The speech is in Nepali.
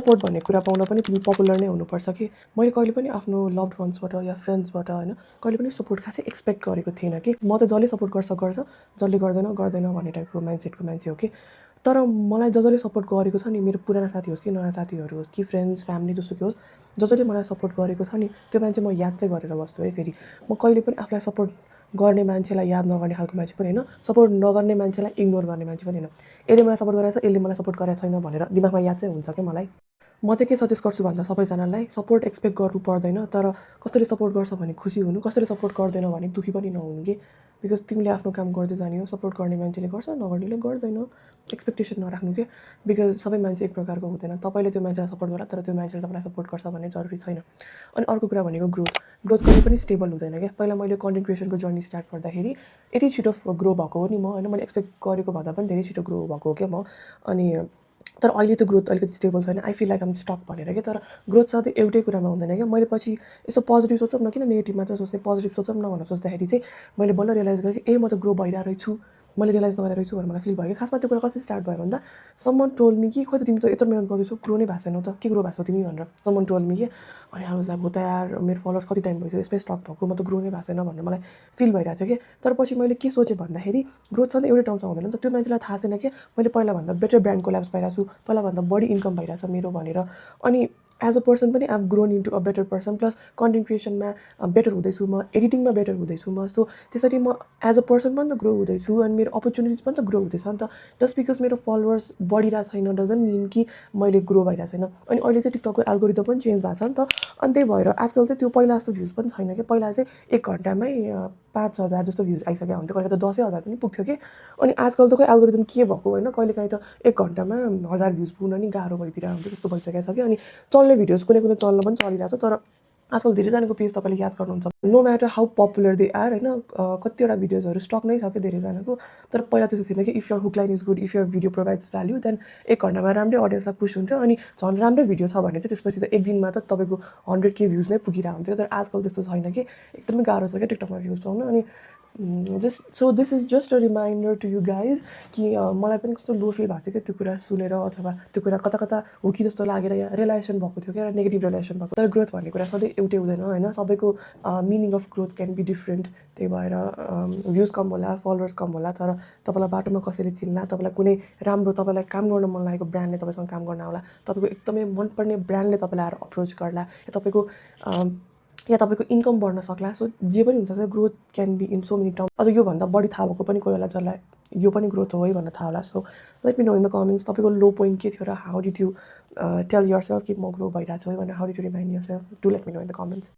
सपोर्ट भन्ने कुरा पाउन पनि तिमी पपुलर नै हुनुपर्छ कि मैले कहिले पनि आफ्नो लभड वन्सबाट या फ्रेन्ड्सबाट होइन कहिले पनि सपोर्ट खासै एक्सपेक्ट गरेको थिएन कि म त जसले सपोर्ट गर्छ जसले गर्दैन भन्ने टाइपको माइन्डसेटको मान्छे हो कि तर मलाई जसले सपोर्ट गरेको छ नि मेरो पुरानो साथी होस् कि नयाँ साथीहरू होस् कि फ्रेन्ड्स फ्यामिली जसुकै होस् जसले मलाई सपोर्ट गरेको छ नि त्यो मान्छे म याद चाहिँ गरेर बस्छु है फेरि म कहिले पनि आफूलाई सपोर्ट गर्ने मान्छेलाई याद नगर्ने खालको मान्छे पनि होइन सपोर्ट नगर्ने मान्छेलाई इग्नोर गर्ने मान्छे पनि होइन यसले मलाई सपोर्ट गरेको छ यसले मलाई सपोर्ट गरेको छैन भनेर दिमागमा याद चाहिँ हुन्छ क्या मलाई म चाहिँ के सजेस्ट गर्छु भन्दा सबैजनालाई सपोर्ट एक्सपेक्ट गर्नु पर्दैन तर कसैले सपोर्ट गर्छ भने खुसी हुनु कसैले सपोर्ट गर्दैन भने दुःखी पनि नहुनु कि बिकज तिमीले आफ्नो काम गर्दै जाने हो सपोर्ट गर्ने मान्छेले गर्छ नगर्नेले गर्दैन एक्सपेक्टेसन नराख्नु के बिकज सबै मान्छे एक प्रकारको हुँदैन तपाईँले त्यो मान्छेलाई सपोर्ट गर्ला तर त्यो मान्छेले तपाईँलाई सपोर्ट गर्छ भन्ने जरुरी छैन अनि अर्को कुरा भनेको ग्रोथ कहिले पनि स्टेबल हुँदैन क्या पहिला मैले कन्टेन्ट क्रिएसनको जर्नी स्टार्ट गर्दाखेरि यति छिटो ग्रो भएको हो नि म होइन मैले एक्सपेक्ट गरेको भन्दा पनि धेरै छिटो ग्रो भएको हो क्या म अनि तर अहिले त्यो ग्रोथ अलिकति स्टेबल छैन I feel like I'm stuck भनेर क्या तर ग्रोथ सधैँ एउटै कुरामा हुँदैन क्या मैले पछि यसो पोजिटिभ सोचौँ न किन नेगेटिभ मात्र सोच्ने पोजिटिभ सोचौँ न भनेर सोच्दाखेरि चाहिँ मैले बल्ल रियलाइज गरेँ कि म त ग्रो भइरहेको रहेछु मैले रियलाइज नगरेको रहेछु भनेर मलाई फिल भयो कि खासमा त्यो कुरा कसरी स्टार्ट भयो भन्दा समन टोल्ड मी कि खोइ त तिमी त यत्रो मेहनत गर्दैछौ ग्रो नै भएको छैनौ त के ग्रो भएको छौ तिमी भनेर समन टोल्ड मी कि अनि आई वाज लाइक हो त यार मेरो फलोवर्स कति टाइम भइसक्यो यसमै स्टक भएको म त ग्रो नै भएको छैन भनेर मलाई फिल भइरहेको थियो कि तर पछि मैले के सोचेँ भन्दाखेरि ग्रोथ सधैँ एउटै ठाउँमा हुँदैन नि त त्यो मान्छेलाई थाहा छैन कि मैले पहिलाभन्दा बेटर ब्रान्ड कोल्याब्स पाइरहेको छु पहिलाभन्दा बढी इन्कम भइरहेछ मेरो भनेर अनि एज अ पर्सन पनि I have grown into a better person plus content क्रिएसनमा बेटर हुँदैछु म एडिटिङमा बेटर हुँदैछु म सो त्यसरी म एज अ पर्सन पनि त ग्रो हुँदैछु अनि मेरो अपर्च्युनिटिज पनि त ग्रो हुँदैछ नि त जस्ट बिकज मेरो फलोवर्स बढिरहेको छैन डजन्ट मिन कि मैले ग्रो भइरहेको छैन अनि अहिले चाहिँ टिकटकको एल्गोरिदम पनि चेन्ज भएको छ नि त अनि त्यही भएर आजकल चाहिँ त्यो पहिला जस्तो भ्युज पनि छैन कि पहिला चाहिँ 1 घन्टामै 5,000 जस्तो भ्युज आइसक्यो हुन्थ्यो कहिले त 10,000 पनि पुग्थ्यो कि अनि आजकल त खोइ एल्गोरिदम के भएको होइन कहिलेकाहीँ त 1 घन्टामा 1000 भ्युज पुग्न नि गाह्रो भइदिरहेको हुन्छ त्यस्तो भइसकेको छ कि अनि चल्ने भिडियोज कुनै चल्न पनि चलिरहेको छ तर आजकल धेरैजनाको पेज तपाईँले याद गर्नुहुन्छ no matter how popular they are होइन कतिवटा भिडियोजहरू स्टक नै छ क्या धेरैजनाको तर पहिला त्यस्तो थिएन कि if your hook line is good if your video provides value then 1 घन्टामा राम्रै अडियन्सलाई पुस हुन्थ्यो अनि झन् राम्रै भिडियो छ भने चाहिँ त्यसपछि त एक दिनमा त तपाईँको 100K भ्युज नै पुगिरहेको हुन्थ्यो तर आजकल त्यस्तो छैन कि एकदमै गाह्रो छ क्या टिकटकमा भ्युज पाउन अनि so this is just a reminder to you guys कि मलाई पनि कस्तो लो फिल भएको थियो क्या त्यो कुरा सुनेर अथवा त्यो कुरा कता कता हो कि जस्तो लागेर या रियलाइजेसन भएको थियो क्या नेगेटिभ रियलाइजेसन भएको तर ग्रोथ भन्ने कुरा सधैँ एउटै हुँदैन होइन सबैको meaning of growth can be different त्यही भएर भ्युज कम होला फलोवर्स कम होला तर तपाईँलाई बाटोमा कसैले चिन्ला तपाईँलाई कुनै राम्रो तपाईँलाई काम गर्न मन लागेको ब्रान्डले तपाईँसँग काम गर्न आउला तपाईँको एकदमै मनपर्ने ब्रान्डले तपाईँलाई आएर अप्रोच गर्ला या तपाईँको इन्कम बढ्न सक्ला सो जे पनि हुन्छ growth can be in so many term अझ योभन्दा बढी थाहा भएको पनि कोही होला जसलाई यो पनि ग्रोथ हो है भनेर थाहा होला so let me know in the comments तपाईँको लो पोइन्ट के थियो र how did you tail your self कि म ग्रो भइरहेको छु है भनेर how did you remind your self do let me know in the comments